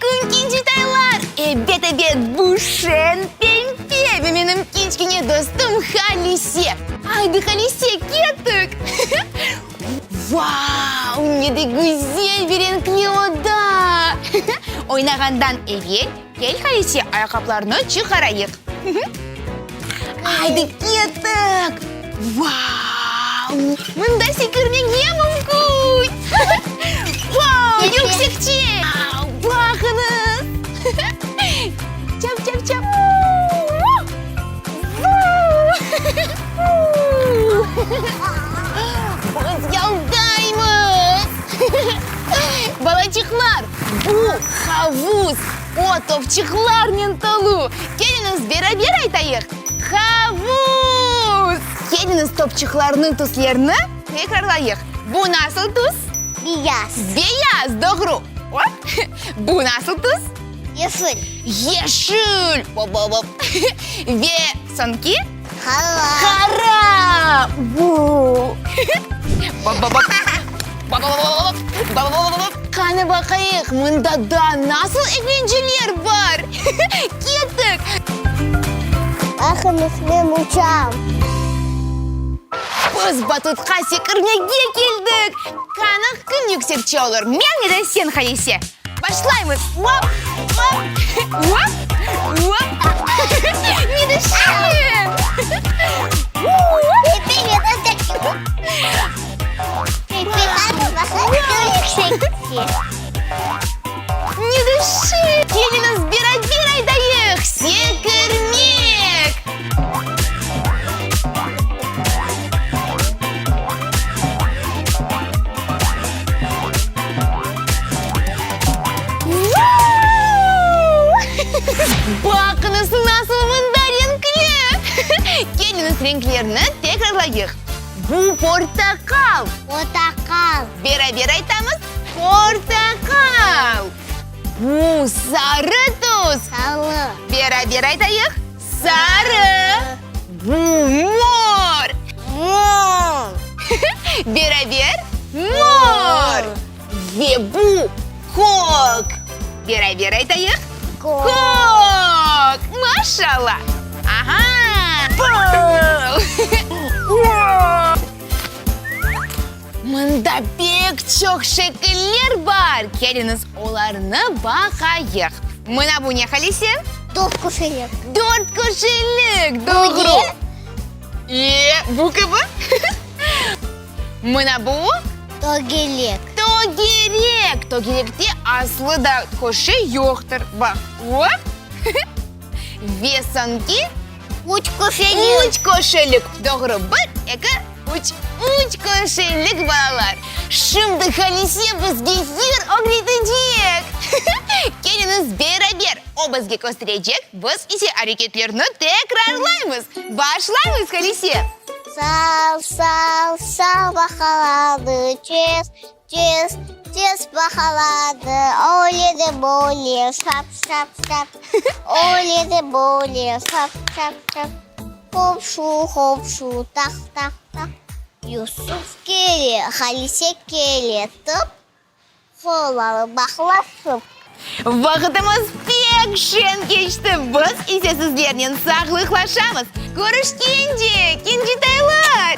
aleyküm, kincitaylar! Ebet, ebet, bu şeñ Pempe ve menim kiçkene dostum Halise. Aydı, Halise, kettik! Vau, ne de güzel ve renkli oda! Oynağandan evel, kel, Halise, ayaqqaplarnı çıqarayıq. Aydı, kettik! Vau! Mında sekirmege mümkün! Vau, yüksekçe! Baqıñız! Çap, çap, çap! Biz yaldaymız! Balaçıqlar, bu havuz! O, topçıqlarnen tolu! Keliñiz, beraber aytayıq, Havuz! Keliñiz, topçıqlarnıñ tüslerini tekrarlayıq. Bu nasıl tüs? Beyaz. Beyaz, doğru. Op! Bu nasıl tüs? Yeşil. Yeşil. Op-op-op. Ve soñki? Qara. Qara. Bu. Op-op-op. Op-op-op. Op-op-op. Qani baqayıq, mında daa nasıl eglenceler bar? Kettik! Baqıñız, men uçam. Biz batutqa sekirmege keldik. Qani, kim yüksekçe olur, men ya da sen, Halise? Başlaymız! Op, op, op, op! Ne de şirin! Ne de şirin! Keliñiz, beraber aydayıq, sekirmek! Baqıñız, nasıl mında renkli! Keliñiz, renklerni tekrarlayıq. Bu portaqal. Portaqal. Beraber aytamız, portaqal. Bu sarı tüs. Sarı. Beraber aytayıq, sarı. Bu mor. Mor. Beraber, mor. Ve bu kök. Beraber aytayıq, kök. Maşallah. Aha! Mında pek çoq şekiller bar. Keliñiz, olarnı baqayıq. Mına bu ne, Halise? Dört köşelik. Dört köşelik, doğru. Bu ne? E, bu kibi? Mına bu? Tögerek. Tögerek. Tögerekte aslı da köşe yoqtır. Baq, hop. Ve soñki? Üç köşelik. Üç köşelik. Doğru. Bir, eki, üç. Üç köşelik, balalar. Şimdi Halise bizge yır ögretecek. Keliñiz beraber, o bizge kösterecek, biz ise areketlerni tekrarlaymız. Başlaymız, Halise. Sal, sal, sal baqalarnı, tez, tez, tez baqalarnı, öyle de böyle, şap, şap, şap, öyle de böyle, şap, şap, şap, hop-şu, hop-şu, taq, taq, taq, Yusuf kele, Halise kele, tıp, Qolları bağlasın. Vaqıtımız pek şeñ keçti, biz ise sizlernen sağlıqlaşamız. Körüşkence, kincitaylar!